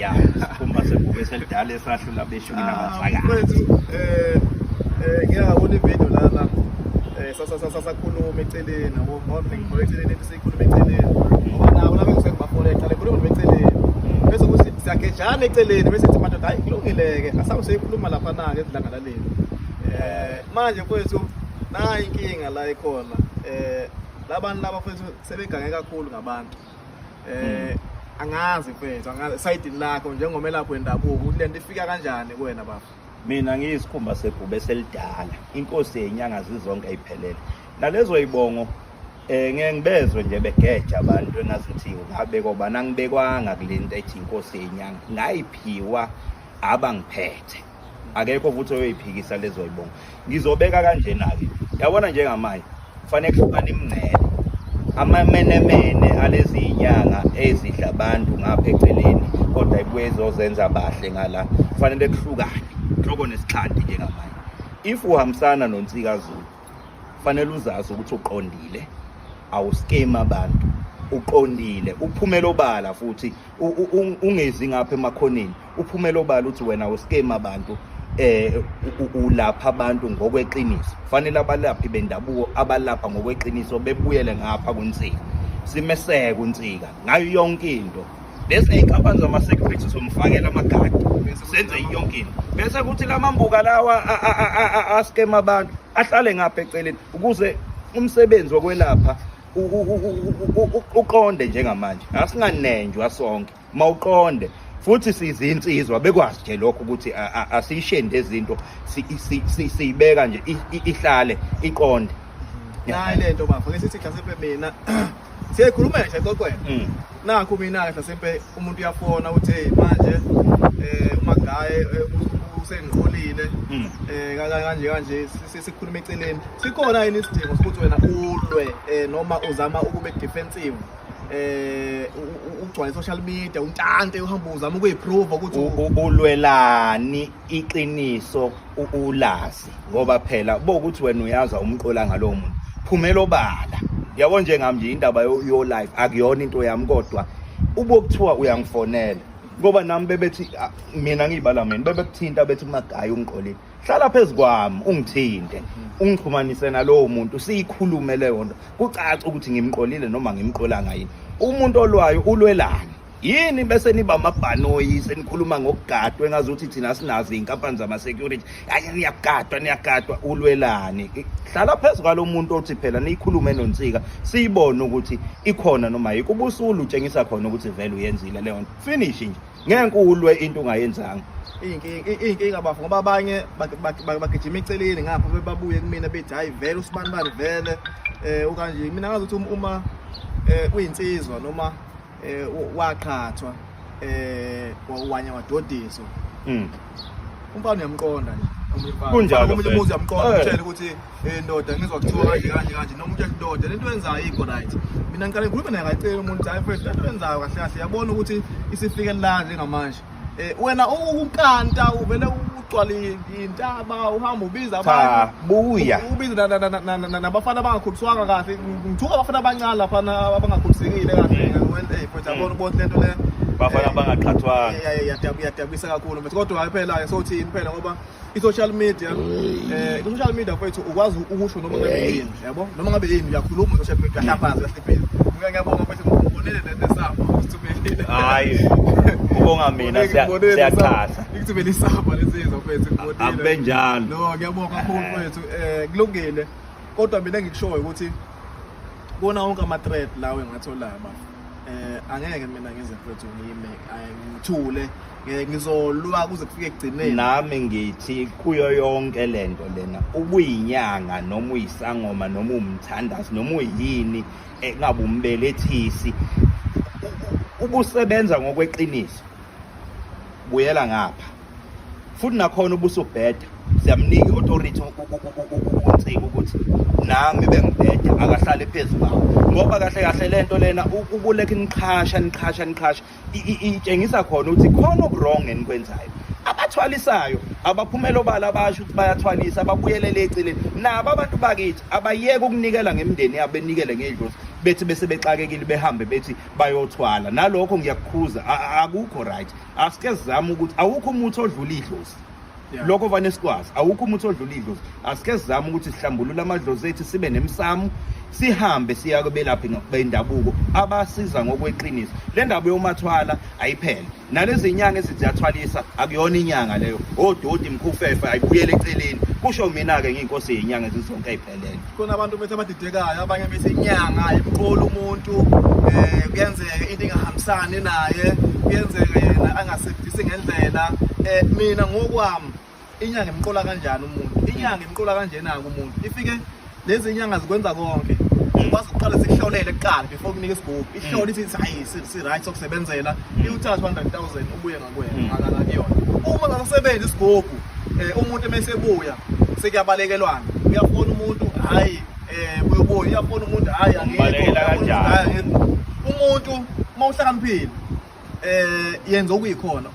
Ya, sikhumba sebhubesi elidala esahlula beshumi Ah, nabasakazi. Mfethu, ngike ngabona ivideo lana, sasakhuluma eceleni, yabo, ngoba mina ngikholwa eceleni, into siyikhuluma eceleni, ngoba nabo laba engisuke ngibafona eqale khuluma nabo eceleni, bese kuthi siyagejana eceleni, bese sithi madoda, hayi, kulungile-ke, asabe siyikhuluma laphana-ke edlangalaleni. Manje mfethu, nayi inkinga la ikhona. Labantu laba, mfethu, sebegange kakhulu ngabantu. Angazi mfethu, angazi sayidini lakho njengomelaphi wendabuko ukuthi lento ifika kanjani kuwena, bafo. Mina ngiyisikhumba sebhubesi elidala, inkosi yenyanga zizonke ayiphelele. Nalezo yibongo ngeke ngibezwe nje begeja abantu engazithi ngabe koba nangibekwanga kulento ethi inkosi yenyanga, ngayiphiwa abangiphethe. Akekho futhi oyoyiphikisa lezo yibongo. Ngizobeka kanjena-ke, yabona, njengamanje kufanele kuhlukane imingcele, amamenemene alezi yinyanga ezidla abantu ngapha eceleni kodwa ibuye izozenza bahle ngala. Kufanele kuhlukane inhloko nesixhanti. Njengamanje, if uhambisana noNsika Zulu, kufanele uzazi ukuthi uqondile, awuskema abantu, uqondile, uphumela obala futhi ungezi ngapha emakhoneni, uphumela obala uthi wena uskema abantu, ulapha abantu ngokweqiniso. Fanele abalaphi bendabuko abalapha ngokweqiniso bebuyele ngapha kuNsika, simeseke uNsika ngayo yonke into. Lezi iy'nkampani zama-security somfakela amagadi, senze yonke into, bese kuthi lamambuka lawa askema abantu ahlale ngapha eceleni ukuze umsebenzi wokwelapha uqonde. Njengamanje asinganenjwa sonke, mawuqonde futhi sizinsizwa bekwazi nje lokho ukuthi asiyishende izinto, siyibeka nje ihlale iqonde. Nayi lento, bafo, ke sithi mhlasimpe mina siyayikhuluma nje exoxweni. Nakhu mina-ke, mhlasimpe umuntu uyafona uthi, hey, manje uMagaye usengiqolile, kanje kanje, sikhuluma eceleni. Sikhona yini isidingo sokuthi wena ulwe noma uzama ukube defensive, ugcwale social media, untante, uhambe uzama ukuyiprove ukuthi Ulwelani iqiniso? Ulazi ngoba phela bokuthi wena uyazi umqola ngalowo muntu, phumela obala, yabo. Njengami nje, indaba yo life akuyona into yami, kodwa ubokuthiwa uyangifonela ngoba nami bebethi, ah, mina ngiyibala mina, bebekuthinta bethi uMagayi ungiqolile, hlala phezu kwami, ungithinte, ungixhumanise nalowo muntu, siyikhulume leyo nto, kucace ukuthi ngimqolile noma ngimqolanga yini. Umuntu olwayo ulwelani yini? Bese niba amabhanoyi, senikhuluma ngokugadwa engazuthi thina sinazo iy'nkampani zama-security. Hayi, niyagadwa, niyagadwa, ulwelani? Hlala phezu kwalo muntu othi phela niyikhulume noNsika, siyibone ukuthi ikhona noma ayikho. Ubusulu utshengisa khona ukuthi vele uyenzile leyo nto, finish nje. Ngeke ulwe into ungayenzanga. Iy'nkinga, bafo, ngoba abanye bagijima eceleni ngapha, babuye kumina bethi, hhayi, vele usibanibani vele ukanje. Mina ngazi ukuthi uma uyinsizwa noma waqhathwa, wanya wadodiswa, umfana uyamqonda nje omunye umfana. Kunjalo Omunye vele. umuzi uyamqonda, utshele ukuthi, ndoda, ngizwa kuthiwa kanje kanje kanje, noma utshele, ndoda, lento yenzayo ayikho right. Mina ngiqale ngikhulume naye ngacela umuntu, hayi mfethu, lento yenzayo kahle kahle, yabona ukuthi isifike la njengamanje. Wena ukanta uvele ugcwale intaba, uhamba ubiza Cha, abantu, buya. Ubiza nabafana abangakhuliswanga kahle. Ngithuka abafana abancane laphana abangakhulisekile kahle. Mfethu, yabona, ubona lento le Bafana abangaqhathwanga. Iyadabukisa kakhulu, mfethu, kodwa hayi phela, sothini phela, ngoba i-social media, i-social media, mfethu, ukwazi ukusho noma ngabe yini, yabo, noma ngabe yini uyakhuluma social media, uyahlaphaza, uyahlebhela. Ngiyabonga, mfethu, ngibonele nesamba usithumelile. Hayi, ubonga mina, siyaxhasa. Ikuthumele isamba lesizwa, mfethu, ngibonile. Akube njalo. No, ngiyabonga kakhulu, mfethu. Kulungile, kodwa mina engikushoyo ukuthi kona wonke ama-threat lawo engiwatholayo, bafo, angeke mina ngize, mfethu, ngime, ngithule. Ngizolwa kuze kufike ekugcineni. Nami ngithi kuyo yonke lento lena, ubuyinyanga noma uyisangoma noma umthandazi noma uyini, engabe umbelethisi, ubusebenza ngokweqiniso, buyela ngapha futhi. Nakhona ubusubheda, siyamnika i-authority uNsika ukuthi nami bengibheda, akahlale phezu kwawo, ngoba kahle kahle lento lena ukulekha niqhasha, niqhasha, niqhasha, itshengisa khona ukuthi khona oku-wrong enikwenzayo. Abathwalisayo abaphumela obala, abasho ukuthi bayathwalisa, ababuyelele eceleni. Nabo abantu bakithi abayeke ukunikela ngemindeni yabo, benikele ngedlozi. Bethi bese bexakekile behambe bethi bayothwala. Nalokho ngiyakukhuza, akukho right. Asike sizame ukuthi awukho umuthi odlula idlozi. Lokho fanele sikwazi, awukho umuthi odlula idlozi. Asike sizame ukuthi sihlambulule amadlozi ethu, sibe nemsamo, sihambe siya kubelaphi bendabuko abasiza ngokweqiniso. Le ndaba yomathwala ayiphele. Nalezi nyanga ezithi ziyathwalisa, akuyona inyanga leyo. Odoti mkhufefe ayibuyele eceleni. Kusho mina-ke ngiyinkosi yenyanga ezizonke ayiphelele. Khona abantu bethi abadidekayo, abanye bethi inyanga imqola umuntu, kuyenzeka into ingahambisani naye, kuyenzeka yena angasebenzisi ngendlela. Mina ngokwami inyanga imqola kanjani umuntu? Inyanga imqola kanjena-ke umuntu. Ifike lezi inyanga zikwenza konke. Ukwazi ukuqala zikuhlolele kuqala before kunika isigubhu. Ihlole ithi hayi si right sokusebenzela. Iwuthathe 100,000 ubuye ngakwena ngakuyona. Uma ngasebenzi isigubhu umuntu emesebuya sekuyabalekelwana. Uyafona umuntu hayi buyobuya, uyafona umuntu hayi angekho. Ubalekela kanjani? Hayi, angekho. Umuntu uma uhlakaniphile yenza okuyikhona.